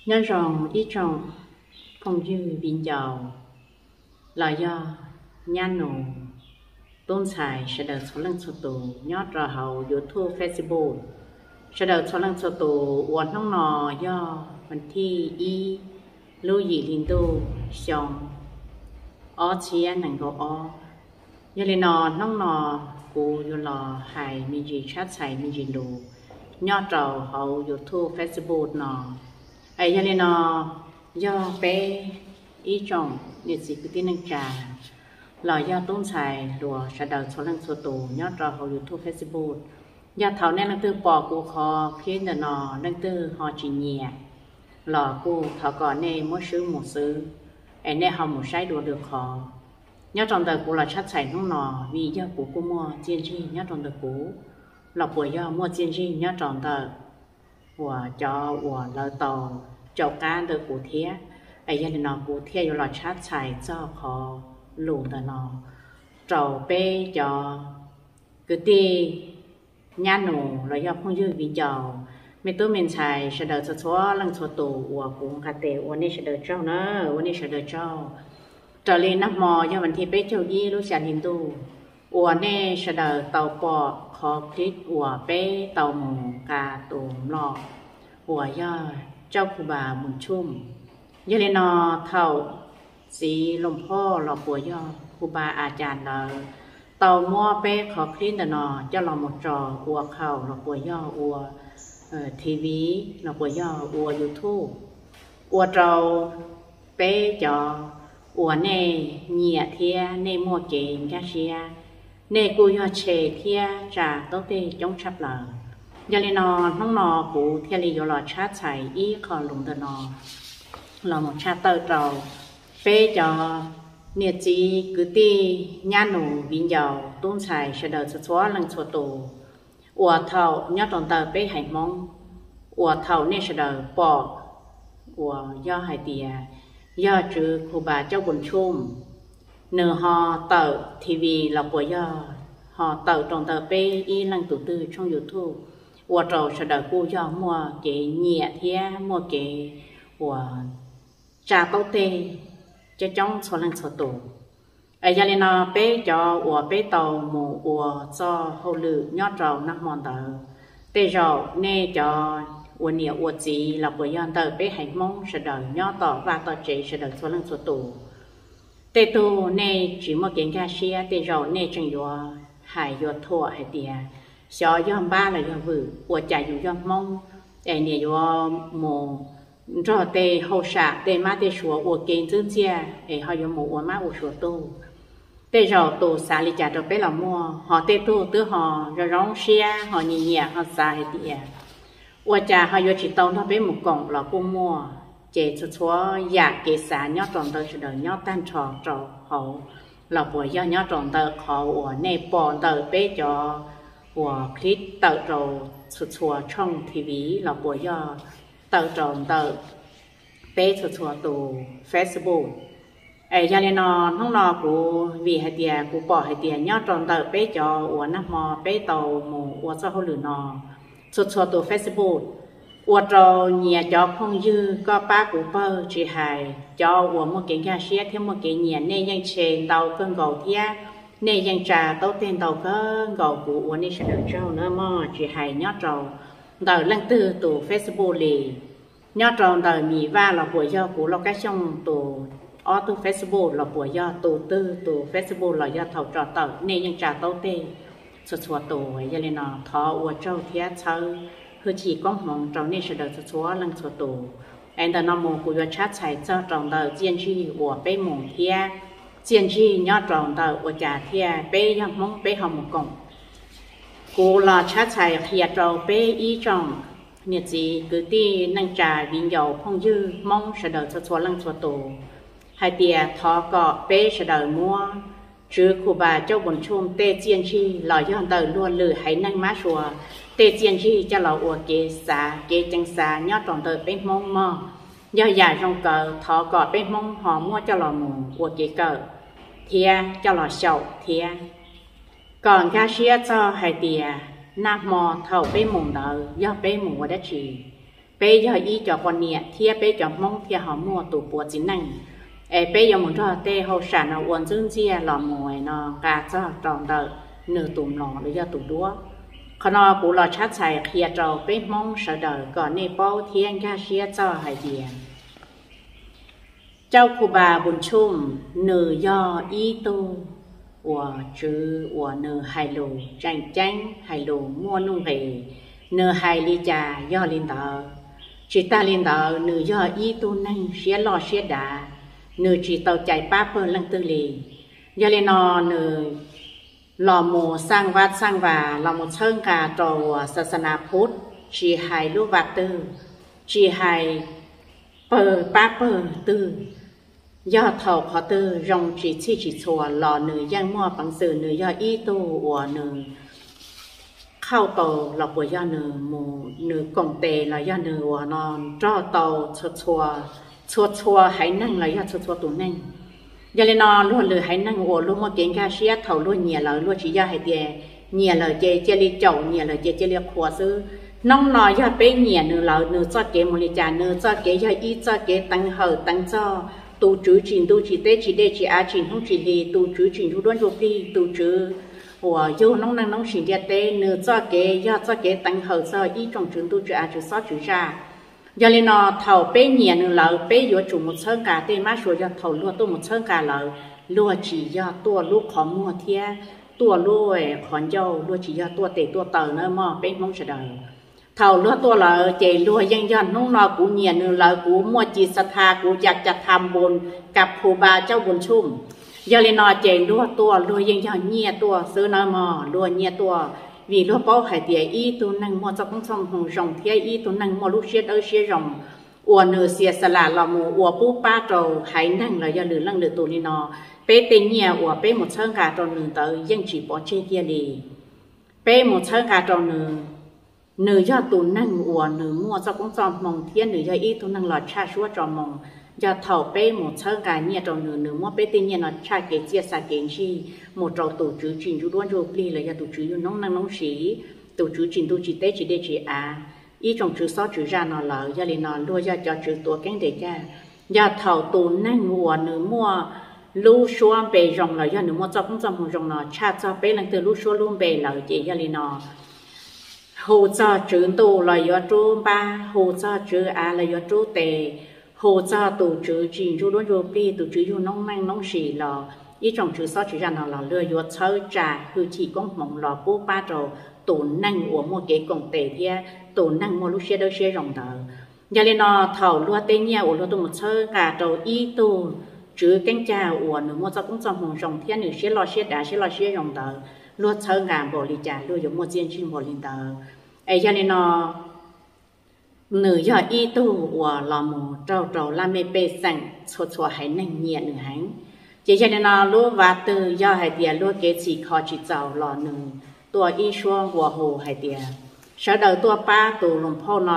Nyob zoo ib tsoom phooj ywg viv ncaus los yog nyab nus, tub ntxhais sawv daws txhua leej txhua tus nyob rau hauv YouTube, Facebook, sawv daws txhua leej txhua tus uas hnub no yog vas thij ib lub yim hli ntuj xyoo ob txhiab nees nkaum ob. Yog li no, hnub no kuv yuav los hais me ntsis tshab txhais me ntsis lus nyob rau hauv YouTube, Facebook no. Es yog li no, yog peb ib tsoom niam txiv kwv tij neej tsa los yog tub ntxhais hluas sawv daws txhua leej txhua tus nyob rau hauv YouTube, Facebook, yog thaum nej leej twg pom kuv qhov clip ntawm no, leej twg ho tsis nyiam los kuj thov kom nej muab swb mus xwb, es nej ho mus saib dua lwm qhov. Nyob rau ntawm kuv los tshab txhais hnub no, vim yog kuv kuj muaj txiaj ntsig nyob rau ntawm kuv, los puas yog muaj txiaj ntsig nyob rau ntawm uas cov uas lawv tau caum qab ntawm kuv thiab. Es yog li no kuv thiaj yuav los tshab txhais txog qhov lus ntawm no rau peb cov kwv tij nyab nus los yog phooj ywg viv ncaus, me tub me ntxhais sawv daws txhua txhua leej txhua tus uas kuv nqa tes ua nej sawv daws tsaug na, ua nej sawv daws tsaug. Raws li nag hmo yog vas thij peb caug ib lub xya hli ntuj uas nej sawv daws tau pom qhov clip uas peb tau mus nqa tus mlom uas yog Tsauj Khu Npas Mus Tshum. Yog li no, thaum txiv Loos Phoj los puas yog Khu Npas A Cas ntawd tau muab peb qhov clip ntawm no coj los mus tso ua qhaum los puas yog ua TV los puas yog ua YouTube, ua rau peb cov uas nej nyiam thiab nej muaj kev nkag siab, nej kuj yog tshe thiab tsa taub teg coob tshaj plaws. Yog li no, hnub no kuv thiaj li yuav los tshab txhais ib qho lus ntawm no los mus tshaj tawm rau peb cov niam txiv kwv tij nyab nus viv ncaus tub ntxhais sawv daws txhua txhua leej txhua tus uas thaum nyob rau ntawm peb haiv Hmoob, uas thaum nej sawv daws pom uas yog hais tias yog Tswv Khu Npas Cauj Npus Ntshum, nws ho tawm TV los puas yog ho tawm rau ntawm peb ib leej tus twg tshooj YouTube, ua rau sawv daws kuj yog muaj kev nyiam thiab muaj kev uas tsa taub teg coob coob txhua leej txhua tus. Es yog li no, peb cov uas peb tau mus ua txoj hauj lwm nyob rau nag hmo ntawd, tej zaum nej cov ua niam ua txiv los puas yog ntawm peb haiv Hmoob sawv daws nyob tom vaj tom tsev sawv daws txhua leej txhua tus, tej tug nej tsis muaj kev nkag siab, tej zaum nej tseem yuav hais yuav thuam hais tias, xyov yog npab los yog vwm, ua cas yus yog Hmoob es niam yuav mus nrog tej hauj sam tej mab tej suav ua ke ntxwb ntxiag es ho yuav mus ua mab ua suav tug. Tej zaum tus xav li cas rau peb los muaj, ho tej tug twb ho zoo zoo siab ho nyiam nyiam ho xav hais tias ua cas ho yuav tsis tau nrog peb mus koom los kuj muaj. Ces txhua txhua yam kev xav nyob rau ntawm sawv daws nyob tag nrho rau hauv los puas yog nyob rau ntawm qhov uas nej pom ntawm peb cov uas clip tawm rau txhua txhua tshooj TV los puas yog tawm rau ntawm peb txhua txhua tus Facebook. Es yog li no, hnub no kuv vim hais tias kuv pom hais tias nyob rau ntawm peb cov uas nag hmo peb tau mus ua txoj hauj lwm no, txhua txhua tus Facebook, ua rau nyias cov phooj ywg koj pab kuv pawg, tsis hais cov uas muaj kev nkag siab thiab muaj kev nyiam, nej yeej tshe ntau kawg nkaus thiab nej yeej tsa taub teg ntau kawg nkaus, kuv ua nej sawv daws tsaug nawb mog. Tsis hais nyob rau ntawm leej twg tus Facebook li, nyob rau ntawm Mim Vaj los puas yog kuv Lauj Kab Xyooj tus ob tug Facebook los puas yog tus twg tus Facebook los yog thaum tso tawm, nej yeej tsa taub teg txhua txhua tus. Yog li no, thov ua tsaug thiab txhawb hwj chim koob hmoov rau nej sawv daws txhua txhua leej txhua tus. Es ntawm no mus kuv yuav tshab txhais txog rau ntawm txiaj ntsig uas peb mus thiab txiaj ntsig nyob rau ntawm ua cas thiaj peb yog Hmoob peb ho mus koom. Kuv los tshab txhais qhia rau peb ib tsoom niam txiv kwv tij neej tsa viv ncaus phooj ywg Hmoob sawv daws txhua txhua leej txhua tus hais tias thov kom peb sawv daws muab Tswv Khu Npas Cauj Npus Ntshum tej txiaj ntsig los yog ntawm luag lwm haiv neeg mab suav tej txiaj ntsig coj los ua kev xav kev ceev xav nyob rau ntawm peb Hmoob mog. Yog yam zoo kawg thov kom peb Hmoob ho muab coj los mus ua kev kawm thiab coj los xyaum thiab kom nkag siab txog hais tias nag hmo thaum peb mus ntawd yog peb mus ua dab tsi, peb yog ib co poj niam thiab peb cov Hmoob thiaj ho muaj tus puav txiv neej. Es peb yuav mus nrog tej hauj sam no ua ntxwb ntxiaj los mus no nqa txog rau ntawm nws tus mlom los yog tus duab. Qhov no kuv los tshab txhais qhia rau peb Hmoob sawv daws kom nej paub thiab nkag siab txog hais tias Cauj Phu Npa Npu Ntsuj nws yog ib tug uas tswv uas nws hais lus tseem ceeb, hais lus muaj nuj nqis, nws hais li cas yog li ntawd. Tsis tag li ntawd nws yog ib tug neeg siab loj siab dav, nws tsis tau cais pab pawg leej twg li. Yog li no nws los mus xaj vaj xaj vas los mus txhawb nqa rau uas xas nas phuv, tsis hais lub vaj twg, tsis hais pawg pab pawg twg, yog thaum qhov twg zoo tsis txhij tsis txhua los nws yeej muaj peev xwm, nws yog ib tug uas nws qhauj tau los puas yog nws mus nws koom tes los yog nws uas no nrog tau txhua txhua haiv neeg los yog txhua txhua tus neeg. Yog li no luag lwm haiv neeg uas luag muaj kev nkag siab thaum luag nyiam lawv, luag tsis yog hais tias nyiam lawm ces cia li caum, nyiam lawm ces cia li qhuas xwb. Hnub no yog peb nyiam nws lawm, nws txoj kev mus li cas, nws txoj kev yog ib txoj kev teev hawm teev txog tus Tswv tsis ntuj tsis teb tsis dej tsis av tsis hnub tsis hli, tus Tswv tsis ntsuj duab ntsuj plig, tus Tswv uas yug noob neej noob sis ntiaj teb, nws txoj kev yog txoj kev teev hawm txog ib tsoom tswv ntuj tswv av tswv xob tswv zaj. Yog li no thaum peb nyiam nws lawm peb yuav tsum mus txhawb nqa tej mab sua, yog thaum luag tuaj mus txhawb nqa lawm, luag tsis yog tuaj lub qhov muag thiab tuaj lub qhov ncauj, luag tsis yog tuaj tes tuaj taw nawb mog peb Hmoob sawv daws. Thaum luag tuaj lawm ces luag yeej yog hnub no kuv nyiam nws lawm, kuv muaj ci xas tha, kuv ca ca tha npus kas phu npa cauj npus ntxhuj. Yog li no ces luag tuaj luag yeej yog nyiaj tuaj xwb nawb mog, luag nyiaj tuaj vim luag paub hais tias ib tug neeg muaj txoj koob txoj hmoo zoo thiab ib tug neeg muaj lub siab dawb siab zoo uas nws xia xa lam los mus ua pub pab rau haiv neeg los yog lwm leej lwm tus li no, peb tej nyiaj uas peb mus txhawb nqa rau nws ntawd yeej tsis pov tseg kiag li. Peb mus txhawb nqa rau nws, nws yog tus neeg uas nws muaj txoj koob txoj hmoo thiab nws yog ib tug neeg los tshaj suab tso moo. Yog thaum peb mus txhawb nqa nyiaj rau nws, nws muab peb tej nyiaj no tshaj kev txiaj xa kev ntsig mus rau tus Tswv tsis ntsuj duab ntsuj plig los yog tus Tswv yug noob neej noob sis, tus Tswv tsis ntuj tsis teb tsis dej tsis av, ib tsoom tswv xob tswv zaj no lawm. Yog li no luag yog cov tswv tuav keeb ntes cag. Yog thaum tus neeg uas nws muaj lub suab npe zoo los yog nws muaj txoj koob txoj hmoo zoo no tshaj txog peb leej twg lub suab lub npe lawm ces yog li no hu txog tswv ntuj los yuav rub npab, hu txog tswv av los yuav rub tes, hu txog tus Tswv tsis ntsuj duab ntsuj plig, tus Tswv yug noob neej noob sis los ib tsoom tswv xob tswv zaj no los luag yuav txhawb tsa hwj chim koob hmoov los pub pab rau tus neeg uas muaj kev koom tes thiab tus neeg muaj lub siab dawb siab zoo ntawd. Yog li no thaum luag tej nyiaj uas luag tuaj mus txhawb nqa rau ib tug tswv keeb cag uas nws muaj txoj koob txoj hmoo zoo thiab nws siab loj siab dav siab loj siab zoo ntawd, luag txhawb nqa npaum li cas luag yuav muaj txiaj ntsig npaum li ntawd. Es yog li no nws yog ib tug uas los mus raug rau laj mej pej xeem txhua txhua haiv neeg nyiam nws heev. Ces yog li no lub vav twg yog hais tias luag kev txhim kho tsis txaus los nws tuaj ib suab nqua hu hais tias sawv daws tuaj pab tus Luas Phauj no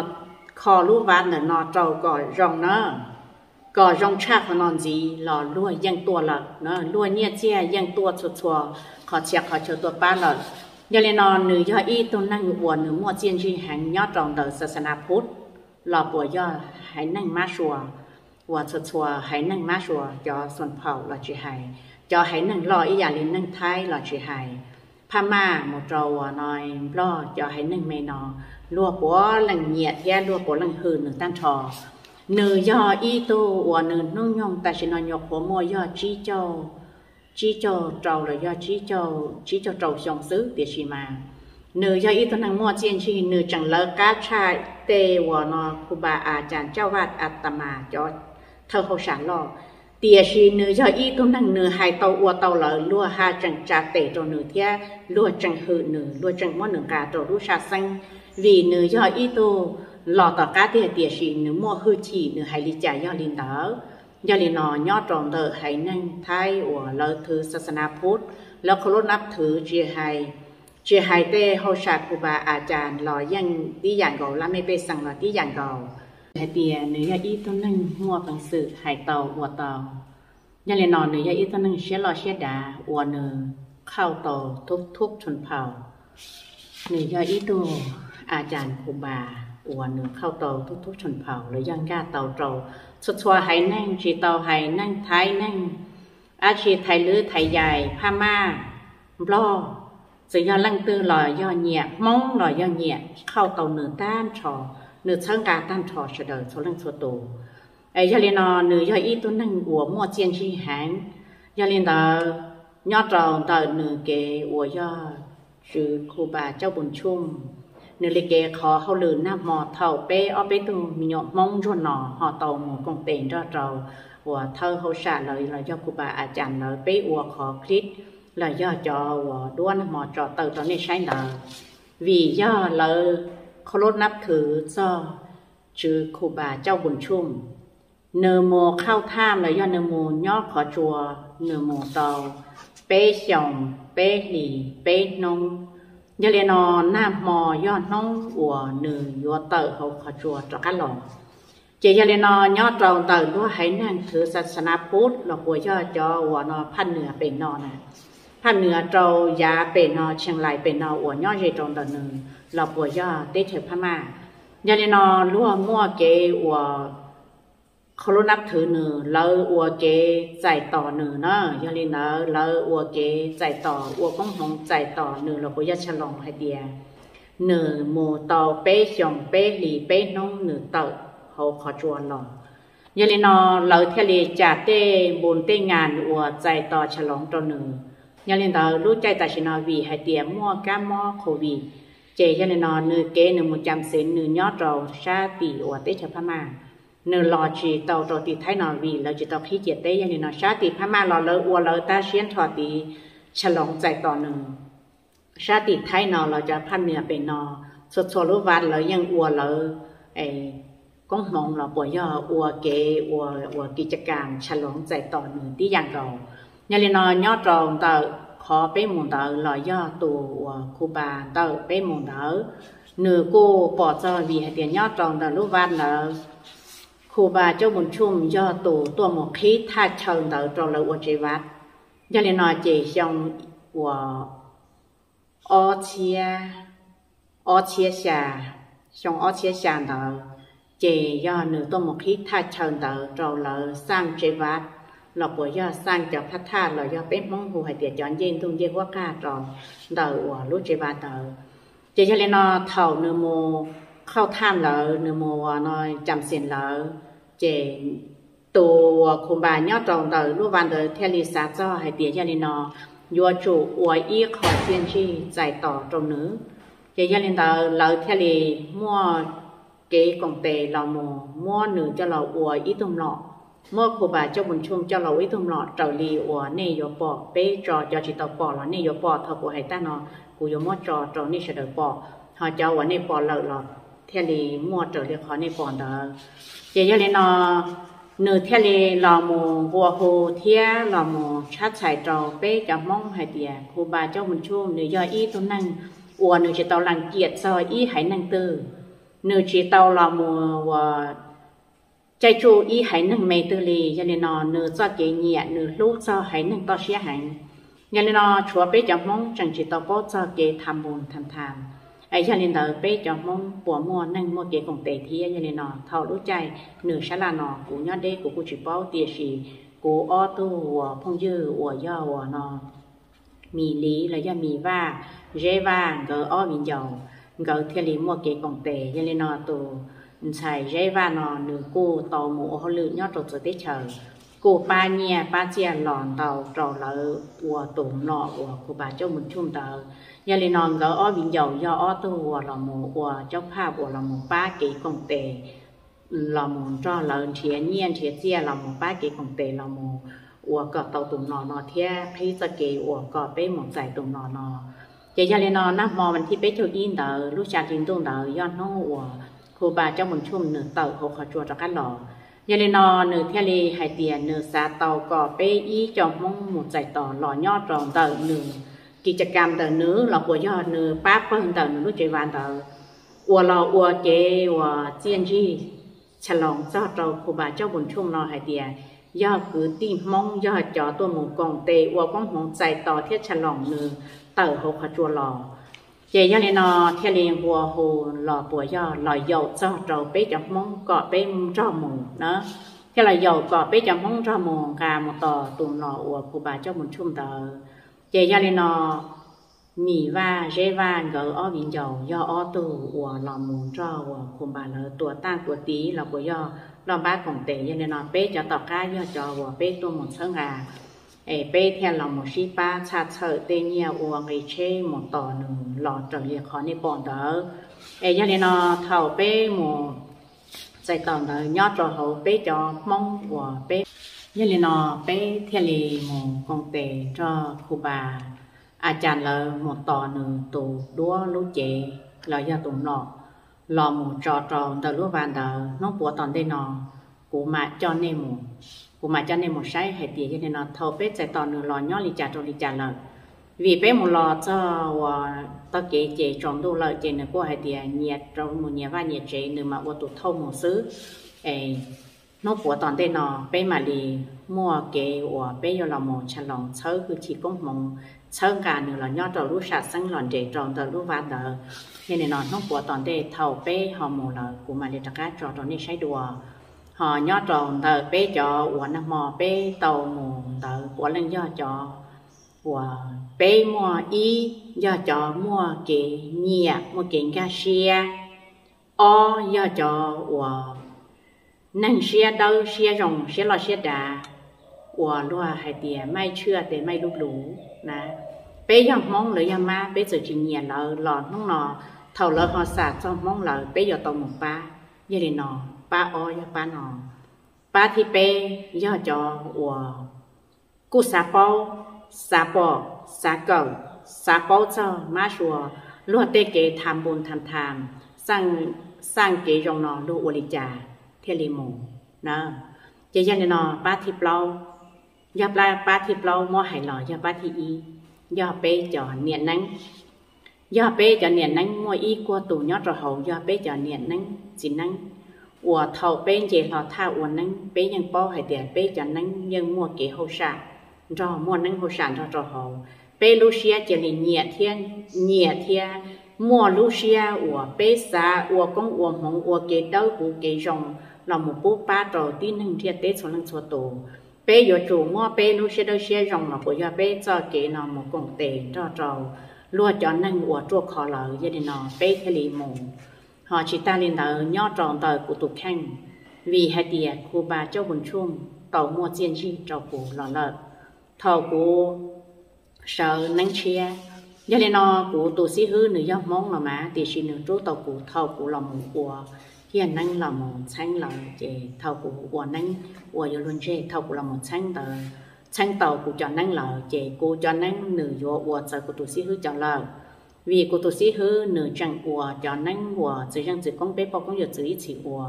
kho lub vav ntawm no rau kom zoo na, kom zoo tshaj qhov no ntxiv los luag yeej tuaj lawm na, luag nyiaj txiag yeej tuaj txhua txhua qhov txhia qhov chaw tuaj pab lawm. Yog li no nws yog ib tug neeg uas nws muaj txiaj ntsig heev nyob rau ntawm xas nas phuv los puas yog haiv neeg mab sua, uas txhua txhua haiv neeg mab sua, cov Xuas Phaum los tsis hais, cov haiv neeg loj ib yam li neeg Thaib los tsis hais, Phaj Maj mus rau uas no Nplog, cov haiv neeg me no luag puav leej nyiam thiab luag puav leej hwm nws tag nrho. Nws yog ib tug uas nws hnub nyoog tam sim no nyuam qhuav muaj yog tsib caug, tsib caug rau los yog tsib caug rau xyoo xwb, tiam sis mas nws yog ib tug neeg muaj txiaj ntsig, nws tseem lawv qab tshaj tej uas no Khu Npa A Cas Caj Vaj A Tas Mas cov thawj hauj sam loj. Tiam sis nws yog ib tug neeg nws hais tau ua tau lawm, luag ha tseem tsa tes rau nws thiab luag tseem hwm nws, luag tseem muab nws nqa rau lub sab xeeb, vim nws yog ib tug los tom qab tiag, tiam sis nws muaj hwj chim, nws hais li cas yog li ntawd. Yog li no nyob rau ntawm haiv neeg Thaib uas lawv thwv xas nas phuv, lawv qhov lub nab thwv tsis hais, tsis hais tej hauj sam Khu Npa A Cas los yeej tib yam nkaus, laj mej pej xeem los tib yam nkaus, hais tias nws yog ib tug neeg muaj peev xwm hais tau ua tau. Yog li no nws yog ib tug neeg siab loj siab dav uas nws qhauj tau thub thub Xuas Phaum. Nws yog ib tug A Cas Khu Npa uas nws qhauj tau tub tub tshon phaum los yog nkag tau rau txhua txhua haiv neeg, tsis tau hais neeg Thaib, neeg dab tsi, Thaib lwb, Thaib yais, Phab Maj, Nplog, txawm yog leej twg los yog nyiam, Hmoob los yog nyiam, qhauj tau nws tag nrho, nws txhawb nqa tag nrho sawv daws txhua leej txhua tus. Yog li no nws yog ib tug neeg uas muaj txiaj ntsig heev. Yog li ntawd, nyob rau ntawm nws kev uas yog Tswv Khu Pas Cauj Pus Tshuj, nws li kev qhov hauj lwm nag hmo thaum peb ob peb tug me nyuam Hmoob ntsuag no ho tau mus koom tes nrog rau uas thawj hauj sam lawv los yog Khu Pas A Cas lawv peb ua qhov clip los yog cov uas duab nag hmo tso tawm rau nej saib ntawd, vim yog lawv qhov lub nab thwv txog Tswv Khu Pas Cauj Pus Tshuj. Nws mus qhauj thaj los yog nws mus nyob qhov tsua, nws mus tau peb xyoos peb hlis peb hnub. Yog li no nag hmo yog hnub uas nws yuav tawm hauv qhov tsua rov qab los. Ces yog li no nyob rau ntawm luag haiv neeg thwv xa xa na pub los puas yog cov uas no phaj nws pem no na, phaj nws rau yav pem no Tsheej Lais pem no uas nyob ze rau ntawm nws los puas yog teb chaws Phab Maj. Yog li no luag muaj kev uas qhov lub nab thwv nws, lawv ua kev txais tos nws na. Yog li ntawd lawv ua kev txais tos, ua koob hmoov txais tos nws los puas yog tshaj loos hais tias nws mus tau peb xyoos peb hlis peb hnub nws tawm hauv qhov tsua los. Yog li no lawv thiaj li cas tej npu tej ngas uas txais tos tshaj loos rau nws. Yog li ntawd lub caij tam sim no vim hais tias muaj kab mob Covid, ces yog li no nws kev nws mus cam xev nws nyob rau sab tim uas teb chaws Phab Maj. Nws los tsis tau rau tim Thaib no vim lawv tsis tau qhib cia teb. Yog li no sab tim Phab Maj los lawv ua lawv tag siab nrho tid tshaj loos txais tos nws. Sab tim Thaib no los cov phaj nws pem no, txhua txhua lub vaj lawv yeej ua lawv koob hmoov los puas yog ua kev ua, ua kis cas kas tshaj loos txais tos nws tib yam nkaus. Yog li no nyob rau ntawm qhov peb mus ntawd los yog tus uas Khu Pas ntawm peb mus ntawd, nws kuj pom txog vim hais tias nyob rau ntawm lub vaj ntawd Khu Pas Cauj Pus Tshuj yog tus tuaj mus qhib thaj chaw ntawd rau lawv ua tsev vaj. Yog li no ces xyoo uas ob txhiab, ob txhiab xya, xyoo ob txhiab xya ntawd, ces yog nws tuaj mus qhib thaj chaw ntawd rau lawv xaj tsev vaj los puas yog xaj cov phab thaj los yog peb Hmoob hu hais tias cov ncej ntuj ncej huab qag rau ntawm uas lub tsev vaj ntawd. Ces yog li no thaum nws mus qhauj thaj ntawd, nws mus uas no cam xev lawv, ces tus uas Khu Pas nyob rau ntawm lub vaj ntawd thiaj li xav txog hais tias yog li no yuav tsum ua ib qho txiaj ntsig txais tos rau nws. Ces yog li ntawd lawv thiaj li muaj kev koom tes los mus muab nws coj los ua ib tug mlom, muab Khu Pas Cauj Pus Tshuj coj los ua ib tug mlom raws li uas nej yuav pom. Peb tso cov tsis tau pom los nej yuav pom thaum kuv hais tag no, kuv yuav muab tso rau nej sawv daws pom, ho cov uas nej pom lawm los thiaj li muaj raws li qhov nej pom ntawd. Ces yog li no nws thiaj li los mus nqua hu thiab los mus tshab txhais rau peb cov Hmoob hais tias Khu Pas Cauj Pus Tshuj nws yog ib tug neeg uas nws tsis tau lees ciam txog ib haiv neeg twg, nws tsis tau los mus uas caij tsuj ib haiv neeg me twg li. Yog li no nws txoj kev nyiam nws hlub txog haiv neeg toj siab heev. Yog li no tshuav peb cov Hmoob tseem tsis tau paub txog kev tham npus tham tham. Yog li ntawd peb cov Hmoob puas muaj neeg muaj kev koom tes thiab? Yog li no thaum lub caij nws sab laj no kuv nyob deb kuv kuj tsis paub, tiam sis kuv ob tug uas phooj ywg uas yog uas no Mis Liv los yog Mis Vaj, Zeb Vaj, nkawd ob viv ncaus, nkawd thiaj li muaj kev koom tes. Yog li no tus ntxhais Zeb Vaj no nws kuj tau mus ua hauj lwm nyob rau txawv teb chaws, kuj pab nyiaj pab txiaj los ntau rau lawv ua tus mlom uas Khu Pas Cauj Pus Tshuj ntawd. Yog li no nkawd ob viv ncaus yog ob tug uas los mus ua caub phaj uas los mus pab kev koom tes, los mus nrog lawv nrhiav nyiaj nrhiav txiaj los mus pab kev koom tes los mus ua kom tau tus mlom no thiab qhib txoj kev uas kom peb mus txais tus mlom no. Ces yog li no nag hmo vas thib peb caug ib ntawd lub xya hli ntuj ntawd yog hnub uas Khu Pas Cauj Pus Tshuj nws tawm hauv qhov tsua rov qab los. Yog li no nws thiaj li hais tias nws xav tau kom peb ib co Hmoob mus txais tos los nyob rau ntawm nws kis cas kas ntawm nws los puas yog nws pab pawg ntawm nws lub tsev vaj ntawd uas los ua kev uas txiaj ntsig tshaj loos txog rau Khu Pas Cauj Pus Tshuj no hais tias yog kwv tij Hmoob yog cov tuaj mus koom tes ua koob hmoov txais tos thiab tshaj loos nws tawm hauv qhov tsua los. Ces yog li no thiaj li nqua hu los puas yog los yaum txog rau peb cov Hmoob kom peb nrog mus na, thiaj los yaum kom peb cov Hmoob nrog mus nqa mus tos tus nom uas Khuba Coj Mus Tshuj ntawd. Ces yog li no Mim Vaj Zeb Vaj nkawd ob viv ncaus yog ob tug uas los mus nrog uas Khuba lawv tua tag tua tiv los puas yog loj npab koom tes. Yog li no peb cov tom qab yog cov uas peb tuaj mus txhawb nqa, es peb thiaj los mus sib pab txhaj txhawm tej nyiaj ua nqi tsheb mus tos nws los raws li qhov nej pom ntawd. Es yog li no thaum peb mus txais tos ntawd nyob rau hauv peb cov Hmoob uas peb, yog li no peb thiaj li mus koom tes nrog Khuba a cas lawv mus tos nws tus duab lub cev los yog tus nom los mus tso rau ntawm lub vaj ntawd. Hnub puav tom ntej no kuv mam coj nej mus, kuv mam coj nej mus saib hais tias yog li no thaum peb txais tos nws los nyob li cas rau li cas lawm. Vim peb mus los txog uas tog kev ces tsaus ntuj lawm ces nws kuj hais tias nyias rau mus nyias vaj nyias tsev, nws mam ua tus thauj mus xwb. Es hnub puav tom ntej no peb mam li muaj kev uas peb yuav los mus tshaj loos txhawb hwj chim koob hmoov, txhawb nqa nws los nyob rau lub sam xeeb los nres rau ntawm lub vaj ntawd. Yog li no hnub puav tom ntej thaum peb ho mus lawm kuv mam li rov qab tso rau nej saib dua. Ho nyob rau ntawm peb cov uas nag hmo peb tau mus ntawd puav leej yog cov uas peb muaj ib, yog cov muaj kev nyiam muaj kev nkag siab, ob yog cov uas neeg siab dawb siab zoo siab loj siab dav, uas luag hais tias maij tshwj tes maij lub lus na. Peb yog Hmoob lawv yog mab, peb txawm tsis nyiam lawv los hnub no thaum lawv ho xam txog Hmoob lawm peb yuav tau mus pab. Yog li no pab ob yog pab no. Pab thib peb yog cov uas kuj xav paub, xav pom, xav kawm, xav paub txog mab sua luag tej kev tham npu tham tham, xaj kev zoo no luag ua li cas thiaj li mus na. Ces yog li no pab thib plaub, yog pab thib plaub muab hais los yog pab thib ib, yog peb cov niam neeb. Yog peb cov niam neeb muaj ib kuag tus nyob rau hauv yog peb cov niam neeb txiv neeb uas thaum peb nce hlo thaj ua neeb peb yeej paub hais tias peb cov neeb yeej muaj kev hauj sam nrog muaj neeb hauj sam nrog rau hauv. Peb lub siab cia li nyiam thiab, nyiam thiab muaj lub siab uas peb xav ua koob ua hmoov ua kev dawb huv kev zoo los mus pub pab rau tib neeg ntiaj teb txhua leej txhua tus. Peb yuav tsum muab peb lub siab dawb siab zoo los puas yog peb txoj kev no mus koom tes nrog rau luag cov neeg uas ruaj khov lawm. Yog li no peb thiaj li mus. Ho tsis tag li ntawd nyob rau ntawm kuv tus kheej, vim hais tias Khuba Coj Mus Tshuj tau muaj txiaj ntsig rau kuv los lawm thaum kuv sawv neeb tshiab. Yog li no kuv tus xib hwb nws yog Hmoob los mas tiam sis nws rub tau kuv thaum kuv los mus ua kiag neeb los mus txheeb lawm ces thaum kuv ua neeb uas yuav luag ntseg thaum kuv los mus txheeb ntawd, txheeb tau kuv cov neeb lawm ces kuv cov neeb nws yuav ua txawv kuv tus xib hwb cov lawm. Vim kuv tus xib hwb nws tseem ua cov neeb uas txwv zeej txwv koob peb poj koob yawm txwv ib txhis ua,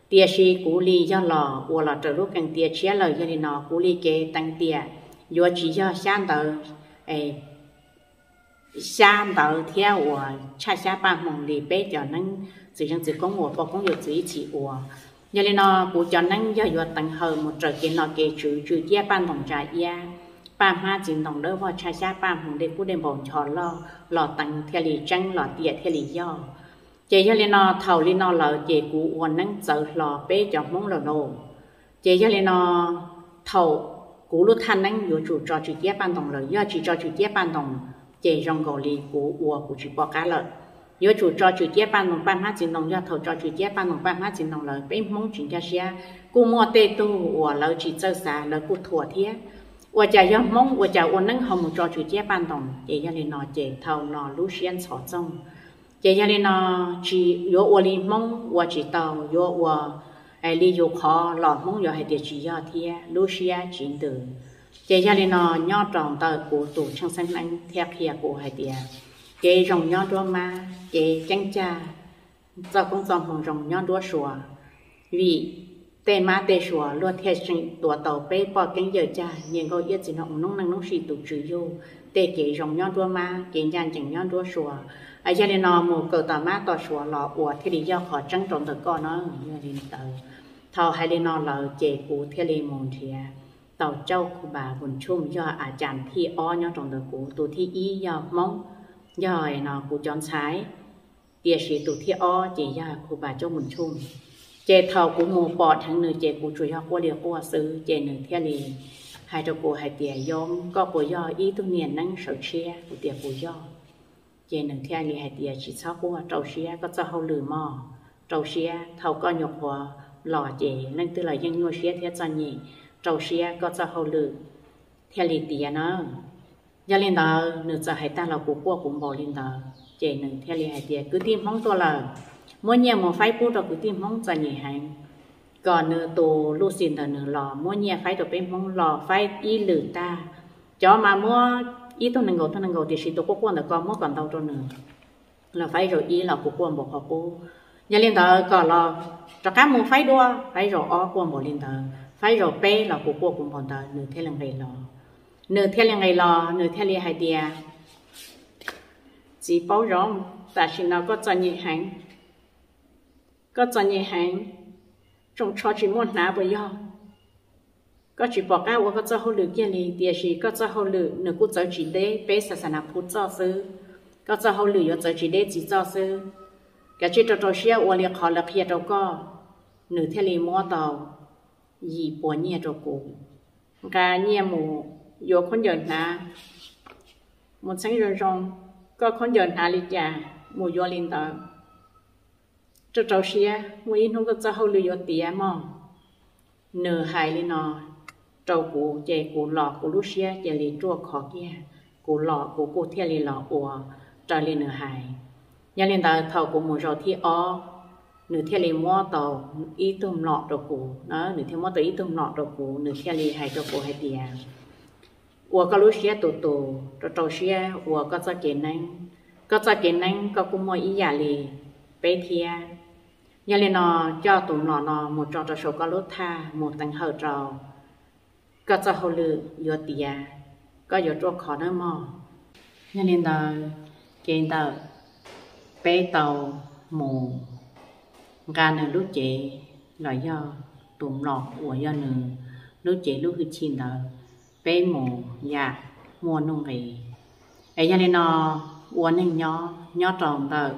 tiam sis kuv li yog los ua los raws lub kees tiav tshiab lawm. Yog li no kuv li kev teev tiam yuav tsis yog xyab ntawv, xyab ntawv thiab uas tshaj xyab paj hmoov li peb cov neeb txwv zeej txwv koob uas poj koob yawm txwv ib txhis ua. Yog li no kuv cov neeb yog yuav teev hawm mus raws kev nom kev tswv, tswm ciab paj ntoos ntsa iab, paj hmab txiv ntoo dawb vog tshaj xyab paj hmoov dej kub dej npau ncho loj los teev thiaj li tseeb los tiam thiaj li yog. Ces yog li no thaum li no lawm ces kuv ua neeb txawv hlo peb cov Hmoob lawm lauj. Ces yog li no thaum kuv lub thaj neeb yuav tsum tso tswm ciab paj ntoos lawm, yog tsis tso tswm ciab paj ntoos ces zoo nkaus li kuv ua kuv tsis pom qab lawm. Yuav tsum tso tswm ciab paj ntoos paj hmab txiv ntoo, yog thaum tso tswm ciab paj ntoos paj hmab txiv ntoo lawm peb Hmoob tsis nkag siab. Kuj muaj tej tug uas lawv tsis txawj xav lawv kuj thuam thiab, ua cas yog Hmoob ua cas ua neeb ho mus tso tswm ciab paj ntoos. Ces yog li no ces thaum no lub siab ntxhov txoog. Ces yog li no tsis yuav ua li Hmoob ua tsis tau, yuav ua li yus qhov los Hmoob yuav hais tias tsis yog thiab, lub siab tsis ntws. Ces yog li no nyob rau ntawm kuv tus tsheej xeeb neeb thiaj qhia kuv hais tias kev zoo nyob nruab mab, kev ceeb cag, txoj koob txoj hmoo zoo nyob nruab sua. Vim tej mab tej sua luag thiaj tseem tuav tau peb poj keeb yawm cag niam nkauj iab txiv no mus noob neej noob sim tus tswv yug, tej kev zoo nyob nruab mab, kev ncaj ncees nyob nruab sua. Yog li no mus kawm tom mab tom sua los ua thiaj li yog qhov tseeb rau ntawm koj na. Yog li ntawd thaum hais li no lawm ces kuv thiaj li mus nrhiav tau Cauj Khuba Vus Tshuj yog a cas thib ob nyob rau ntawm kuv. Tus thib ib yog Hmoob, yog no kuv cov ntxhais, tiam sis tus thib ob ces yog Kuv Pas Coj Mus Tshum. Ces thaum kuv mus pom dheev nws ces kuv tsuas yog quaj li quaj xwb, ces nws thiaj li hais rau kuv hais tias, Yoob, koj puas yog ib tug niag neeb sawv tshiab? Kuv tias kuv yog. Ces nws thiaj li hais tias, Tsis txhob quaj, rau siab koj txoj hauj lwm mog, rau siab thaum koj nyuam qhuav los ces leej twg los yeej nyuaj siab thiab txom nyem, rau siab koj txoj hauj lwm thiaj li tiav na. Yog li ntawd nws txawm hais tag los kuv quaj kuv npaum li ntawd, ces nws thiaj li hais tias, Kwv tij Hmoob tuaj lawm, muab nyiaj mus faib pub rau kwv tij Hmoob txom nyem heev, kom nws tus luj xim ntawm nws los muab nyiaj faib rau peb Hmoob, los faib ib lwm tag. Cov mas muab ib tug nees nkaum tug nees nkaum, tiam sis tus quaj quaj ntawm ko muab kom ntau rau nws, los faib zaum ib los kuv quaj npaum qhov qub. Yog li ntawd kom los rov qab mus faib dua, faib zaum ob quaj npaum li ntawd, faib zaum peb los kuv quaj kuv npaum ntawd, nws thiaj li nqis los. Nws thiaj li nqis los, nws thiaj li hais tias, Txiv Paub Zoo, tam sim no koj txom nyem heev, koj txom nyem heev, tsoos tsho tsis muaj hnav puas yog? Koj tsis pom qab ua koj txoj hauj lwm kiag li, tiam sis koj txoj hauj lwm nws kuj txawv tsis deb peb xas xas nas phu txoj xwb, koj txoj hauj lwm yuav txawv tsis deb txiv txoj xwb. Kav tsij rau rau siab ua li qhov lawv qhia rau koj. Nws thiaj li muab tau yim puas nyiaj rau kuv, nqa nyiaj mus yuav khaub ncaws hnav, mus txheeb zoo zoo, koj khaub ncaws hnav li cas mus yuav li ntawd, rau rau siab muaj ib hnub koj txoj hauj lwm yuav tiav mog. Nws hais li no rau kuv ces kuv los kuv lub siab cia li ruaj khov kiag, kuv los kuv kuj thiaj li los ua raws li nws hais. Yog li ntawd thaum kuv mus zaum thib ob, nws thiaj li muab tau ib tug mlom rau kuv na, nws thiaj muab tau ib tug mlom rau kuv, nws thiaj li hais rau kuv hais tias, Ua koj lub siab tus tus, rau rau siab ua koj txoj kev neeb. Koj txoj kev neeb koj kuj muaj ib yam li peb thiab. Yog li no, coj tus mlom no mus tso rau saum koj lub thaj mus teev hawm rau koj txoj hauj lwm yuav tiav, koj yuav ruaj khov nawb mog. Yog li ntawd, ces ntawm peb tau mus nqa nws lub cev los yog tus mlom uas yog nws lub cev lub hwj chim ntawd, peb mus yam muaj nuj nqis. Es yog li no, ua neej nyob nyob rau ntawm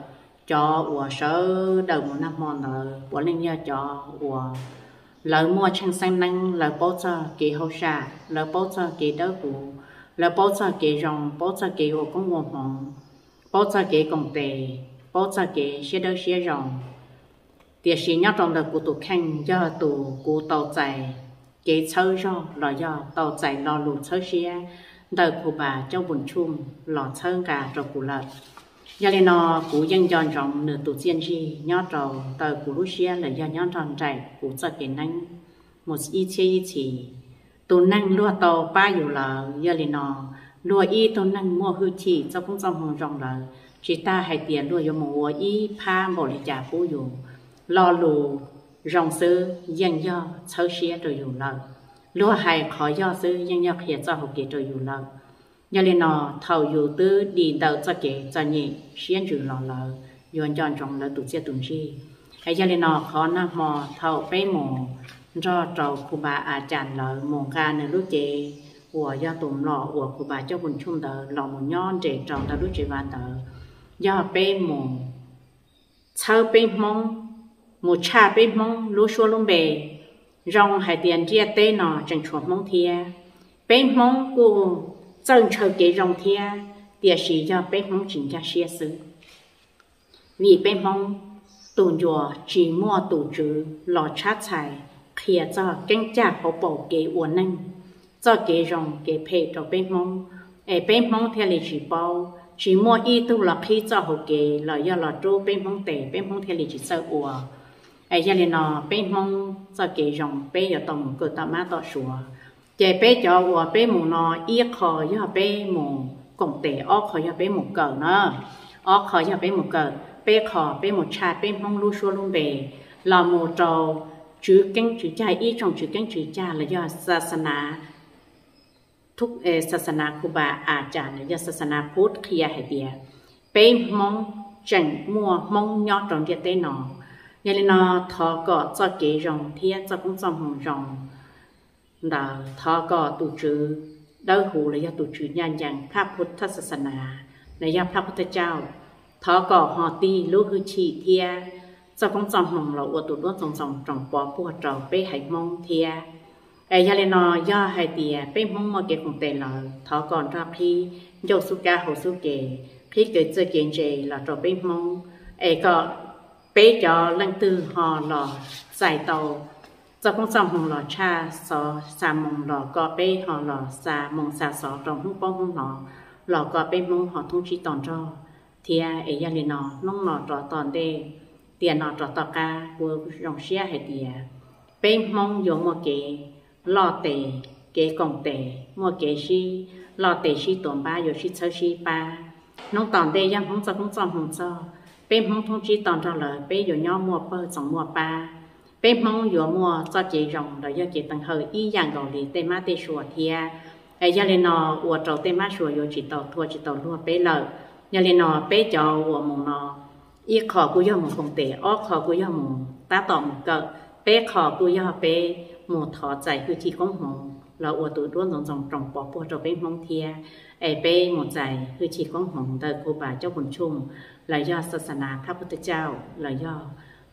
cov uas sawv daws mus nag hmo ntawd puav leej yog cov uas lawv muaj tsheej xeeb neeb, lawv paub txog kev hauj sam, lawv paub txog kev dawb huv, lawv paub txog kev zoo, paub txog kev ua koob ua hmoov, paub txog kev koom tes, paub txog kev siab dawb siab zoo. Tiam sis nyob rau ntawm kuv tus kheej yog tus kuv tau txais kev txhawb zog los yog tau txais lo lus txhawb siab ntawm Kuv Pas Coj Mus Tshum los txhawb nqa rau kuv lawm. Yog li no, kuv yeej nco ntsoov nws tus txiaj ntsig nyob rau ntawm kuv lub siab los yog nyob nrog nraim kuv txoj kev neeb mus ib txhiab ib txhis. Tus neeg luag tau pab yus lawm, yog li no, luag ib tug neeg muaj hwj chim txoj koob txoj hmoo zoo lawm, tsis tas hais tias luag yuav mus ua ib phab npaum li cas pub yus, lo lus zoo xwb yeej yog txhawb siab rau yus lawm, luag hais qhov yog xwb yeej yog qhia txoj hau kev rau yus lawm. Yog li no, thaum yus twb dim ntawm txoj kev txom nyem siab ntsws los lawm, yuav nco ntsoov lawv tus txiaj tus ntsig. Es yog li no, qhov nag hmo thaum peb mus nrog rau Kuv Pas A Cas lawv mus nqa nws lub cev uas yog tus mlom uas Kuv Pas Coj Mus Tshum ntawd los mus nyob nres rau ntawm lub tsev vas ntawd, yog peb mus txhawb peb Hmoob, mus tshaj peb Hmoob lub suab lub npe. Zoo hais tias ntiaj teb no tseem tshuav Hmoob thiab, peb Hmoob kuj txawj ntshaw kev zoo thiab, tiam sis yog peb Hmoob tsis nkag siab xwb. Vim peb Hmoob tus ncua tsis muaj tus tswv los tshab txhais qhia txog keeb caj hauv paus kev ua neej, txoj kev zoo kev phem rau peb Hmoob, es peb Hmoob thiaj li tsis paub, tsis muaj ib tug los qhib txoj hau kev los yog los rub peb Hmoob tes, peb Hmoob thiaj li tsis txawj ua. Es yog li no, peb Hmoob txoj kev zoo peb yuav tau mus kawm tom mab tom suav. Ces peb cov uas peb mus no, ib qho yog peb mus koom tes, ob qho yog peb mus kawm na, ob qho yog peb mus kawm, peb qho peb mus tshaj peb Hmoob lub suab lub npe los mus rau tswv keeb tswv cag, ib tsoom tswv keeb tswv cag los yog xas xas nas thub, xas xas nas Kuv Pas A Cas los yog xas xas nas Phuv qhia hais tias peb Hmoob tseem muaj Hmoob nyob rau ntiaj teb no. Yog li no, thov kom txoj kev zoo thiab txoj koob txoj hmoo zoo ntawd, thov kom tus tswv dawb huv los yog tus tswv ncaj ncees, phaj phuv thaj xas xas nas los yog Phaj Phuj Thaj Cauj, thov kom ho tig lub hwj chim thiab txoj koob txoj hmoo los ua tus duab ntxoov ntxoo roos pov puag rau peb haiv Hmoob thiab. Es yog li no, yog hais tias peb Hmoob muaj kev koom tes lawm, thov kom nrog qhib ncauj xub kab hauv xub ke, qhib kev txawj kev ntse los rau peb Hmoob, es kom peb cov leej twg ho los txais tau txoj koob txoj hmoo los tshaj xov xa moo los kom peb ho los xa moo xa xov rau Hmoob paub Hmoob hnov, los kom peb Hmoob ho thoob tsib to nrog thiab. Es yog li no, hnub no rov tom ntej, tiam no rov tom qab, kuv zoo siab hais tias peb Hmoob yuav muaj kev loj tes, kev koom tes, muaj kev sib loj tes sib tuav npab, yuav sib txhawb sib pab. Hnub tom ntej yog Hmoob txoj koob txoj hmoo txog, peb Hmoob thoob tsib to nrog lawm, peb yuav nyob muaj pawg txoos muaj pab. Peb Hmoob yuav muaj txoj kev zoo los yog kev teev hawm ib yam nkaus li tej mab tej suav thiab. Es yog li no, ua rau tej mab suav yuav tsis tau thua tsis tau luag peb lawm. Yog li no, peb cov uas mus no, ib qho kuj yog mus koom tes, ob qho kuj yog mus tab tom mus kawm, peb qho kuj yog peb mus thov txais hwj chim koob hmoov los ua tus duab ntxoov ntxoo roos pov puag rau peb Hmoob thiab. Es peb mus txais hwj chim koob hmoov ntawm Khuv Npas Cauj Pus Tshuj, los yog xa xa nas Phaj Phuj Thaj Cauj, los yog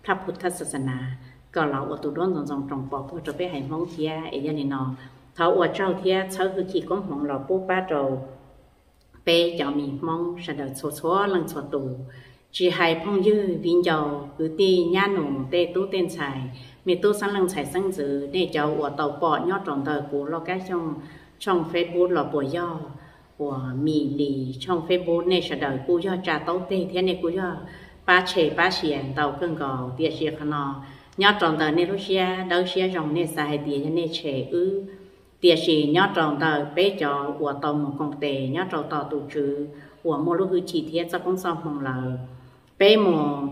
Phaj Phuj Thaj xa xa nas, kom los ua tus duab ntxoov ntxoo roos pov puag rau peb haiv Hmoob thiab. Es yog li no, thov ua tsaug thiab txhawb hwj chim koob hmoov los pub pab rau peb cov me Hmoob sawv daws txhua txhua leej txhua tus, tsis hais phooj ywg viv ncaus kwv tij nyab nus tej tub tej ntxhais, me tub xeeb leej ntxhais xeeb ntxwv, nej cov uas tau pom nyob rau ntawm kuv Lauj Kab Xyooj tshooj Facebook los puas yog uas Mim Lis tshooj Facebook, nej sawv daws kuj yog tsa taub teg thiab nej kuj yog pab tshem pab sia ntau kawg nkaus. Tiam sis qhov no nyob rau ntawm nej lub siab dawb siab zoo, nej xav hais tias yog nej tshem wb, tiam sis nyob rau ntawm peb cov uas tau mus koom tes nyob rau tom tus tswv uas muaj lub hwj chim thiab txoj koob txoj hmoo lawm, peb mus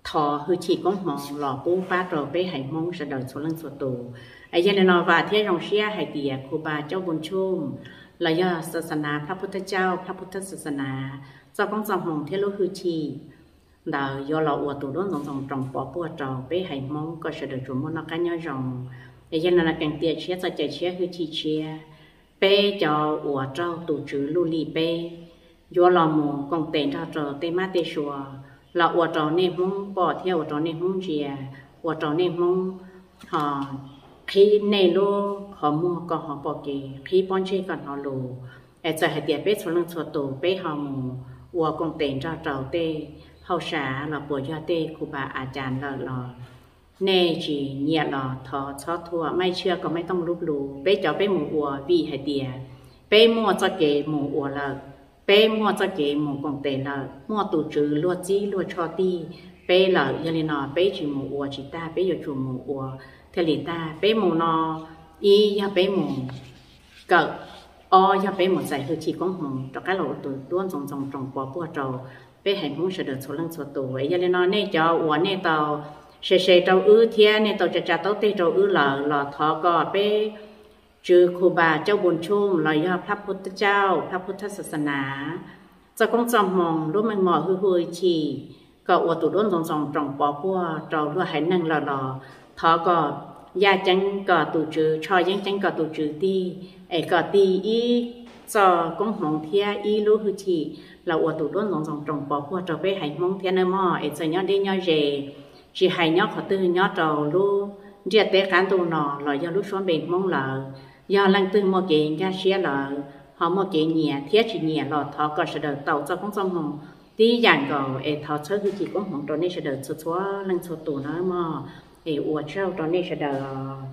thov hwj chim koob hmoov los pub pab rau peb haiv Hmoob sawv daws txhua leej txhua tus. Yog li no, vam thiab zoo siab hais tias Khuv Npas Cauj Pus Tshuj, los yog xa xa nas Phaj Phuj Thaj Cauj, Phaj Phuj Thaj xa xa nas, txoj koob txoj hmoo thiab lub hwj chim ntawd yuav los ua tus duab ntxoov ntxoo roos pov puag rau peb haiv Hmoob kom sawv daws tsuas muaj noj qab nyob zoo. Es yog li no, kees tiam tshiab txoj cai tshiab hwj chim tshiab, peb cov uas raug tus tswv luj li peb yuav los mus koom tes nrog rau tej mab tej suav los ua rau nej Hmoob pom thiab ua rau nej Hmoob ntsia, ua rau nej Hmoob ho qhib nej lub qhov muag kom ho pom kev, qhib pob ntseg kom hnov lus. Es txawm hais tias peb txhua leej txhua tus peb ho mus ua koom tes nrog rau tej hauj sam los puas yog tej Khuv Npas A Cas lawm los nej tsis nyiam los thov txhob thuam, maiv tshiab kom maiv tooj lub lus. Peb cov peb mus ua vim hais tias peb muaj txoj kev mus ua lawm, peb muaj txoj kev mus koom tes lawm, muaj tus tswv luag txib luag tshoj tig peb lawm. Yog li no peb tsis mus ua tsis tag, peb yuav tsum mus ua thiaj li tag. Peb mus no, ib yog peb mus kawm, ob yog peb mus txais hwj chim koob hmoov rov qab los ua tus duab ntxoov ntxoo roos pov puag rau peb haiv Hmoob sawv daws txhua leej txhua tus. Yog li no nej cov uas nej tau share share rau wb thiab nej tau tsa tsa taub teg rau wb lawm los thov kom peb tswv Khuv Npas Cauj Pus Tshuj los yog Phaj Phuj Thaj Cauj, Phaj Phuj Thaj xa xa nas, txoj koob txoj hmoo lub meej mom hwj huam hwj chim kom ua tus duab ntxoov ntxoo roos pov puag rau luag haiv neeg lawm los thov kom yaj ceeb kom tus tswv, tshoj yeeb ceeb kom tus tswv tig, es kom tig ib txoj koob hmoov thiab ib lub hwj chim los ua tus duab ntxoov ntxoo roos pov puag rau peb haiv Hmoob thiab nawb mog. Es txawm nyob deb nyob ze, tsis hais nyob qhov twg nyob rau lub ntiaj teb qab ntuj no los yog lub suab npe Hmoob lawm, yog leej twg muaj kev nkag siab lawm ho muaj kev nyiam thiab tsis nyiam los thov kom sawv daws tau txoj koob txoj hmoo tib yam nkaus. Es thov txhawb hwj chim koob hmoov rau nej sawv daws txhua txhua leej txhua tus nawb mog. Es ua tsaug rau nej sawv daws.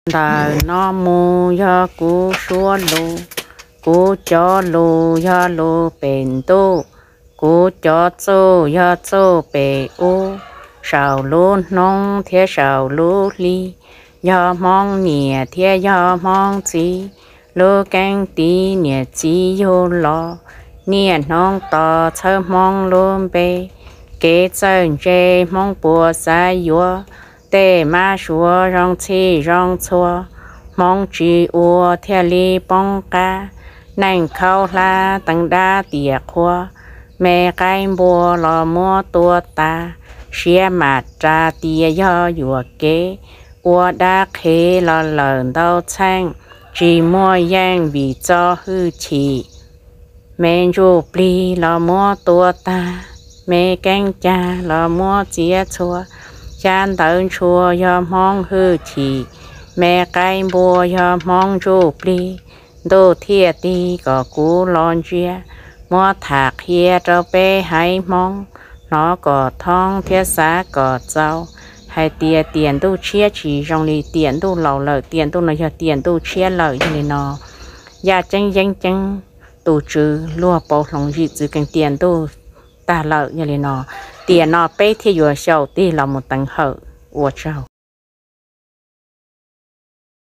Ntawm no mus yog kuv suab lus, kuv cov lus yog lus pem ntuj, kuv cov txuj yog txuj pem ub, saum lub hnub thiab saum lub hli, yog Hmoob niam thiab yog Hmoob txiv, lub keeb tiv niam txiv yug los, niaj hnub tos txhawb Hmoob lub npe, kev txawj ntse Hmoob puas xav yuav, tej mab suav zoo txhij zoo txhua, Hmoob tsis ua thiaj li poob qab, neej khaub hlab teev dab tiam qhua, me qaib npua los muab tua tas, siab mam ras tias yog yuam kev, ua dab qhev los lawm ntau txheej, Tsis muaj yeej vim txo hwj chim, me ntsuj plig los muab tua tag, me keeb cag los muab txiav txhua, xyab ntawv ntshua yog Hmoob hwj chim, me qaib npua yog Hmoob ntsuj plig, ntuj thiaj tig kom kuv los ntsia, muab tham qhia rau peb haiv Hmoob, hnov kom thoob thiab xav kom txaus, hais tias tiam ntuj tshiab tsis zoo li tiam ntuj laus lawm, tiam ntuj no yog tiam ntuj tshiab lawm. Yog li no, yaj ceeb yeeb ceeb, tus tswv luag pauv hloov zim txwv kees tiam ntuj tag lawm. Yog li no, tiam no peb thiaj yuav xyaum tig los mus teev hawm. Ua tsaug.